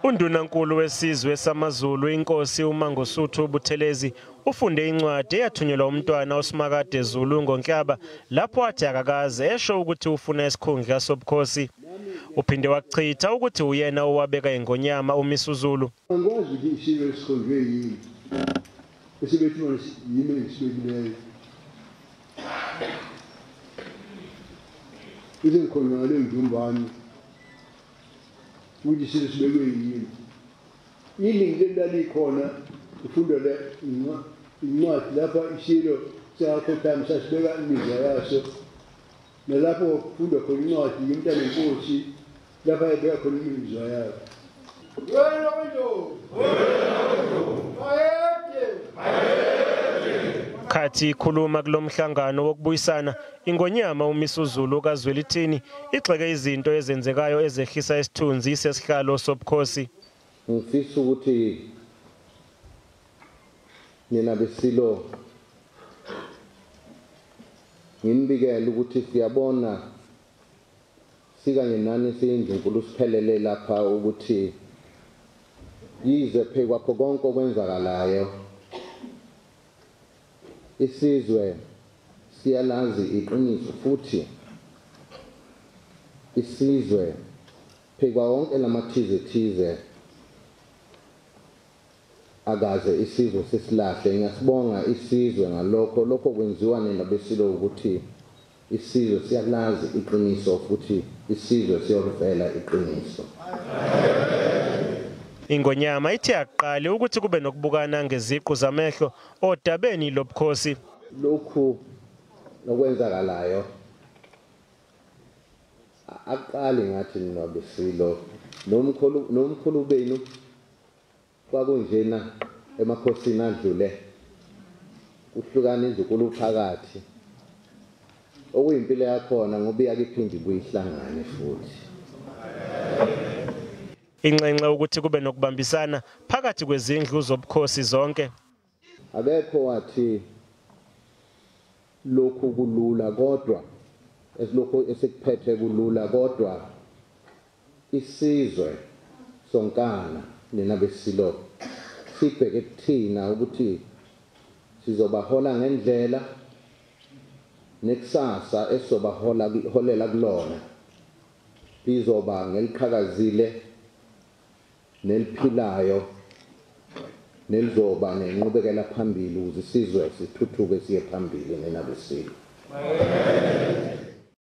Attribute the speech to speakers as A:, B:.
A: Undunankulu wesizwe samaZulu inkosi uMangosuthu Buthelezi ufunde incwadi eyathunyelwa umntwana uSimakade Zulu ngoNhlaba lapho athi akakaze esho ukuthi ufuna isikhundla sobukhosi. Uphinde wachitha ukuthi uyena owabeka ingonyama uMisuzulu.
B: Angikwazi ukuthi isilo esikhonjwe yini esibethiwa yimi engisibekileyo. Izingikhonjwa ngale njumbane ukuthi isilo sibekwe yini. Iningi lelalikhona ufunda le incwadi lapha isilo siyakhothama sasibeka imizwa yaso, nalapho kufundwa khona incwadi yomntana wenkosi lapha ebeka khona imizwa yayo.
A: Khathi ikhuluma kulomhlangano wokubuyisana, ingonyama uMisuzulu kaZwelithini igxeke izinto ezenzekayo ezehlisa isithunzi sesihlalo sobukhosi.
C: Ngifisa ukuthi nina besilo nginibikele ukuthi siyabona sikanye nani siyindlunkulu siphelele lapha ukuthi yize phe kwakho konke okwenzakalayo isizwe siyalazi iqiniso, futhi isizwe phekwa wonke lamathize thize akaze isizwe sesilahle. Ngiyasibonga isizwe ngalokho, lokho kwenziwa nina besilo ukuthi isizwe siyalazi iqiniso futhi isizwe siyolivela iqiniso.
A: Ingonyama ithi aqale ukuthi kube nokubukana ngeziqu zamehlo odabeni lobukhosi.
C: Lokhu nokwenzakalayo aqali ngathi nina besilo nomkhulu benu kwakunjena emakhosini adlule kuhlukana indlunkulu phakathi, okuyimpilo yakhona ngoba iyakiphinde ibuyihlangane futhi.
A: Inxenxe ukuthi kube nokubambisana phakathi kwezindlu zobukhosi zonke.
C: Akekho wathi lokhu kulula, kodwa esilokhu esikuphethe kulula, kodwa isizwe sonkana nina besilo sibheke kuthina ukuthi sizobahola ngendlela nekusasa esizobahola holela kulona lizoba ngeliqhakazile neliphilayo nelizoba nenqubekela phambili ukuze isizwe sithuthuke siye phambili nina besilo.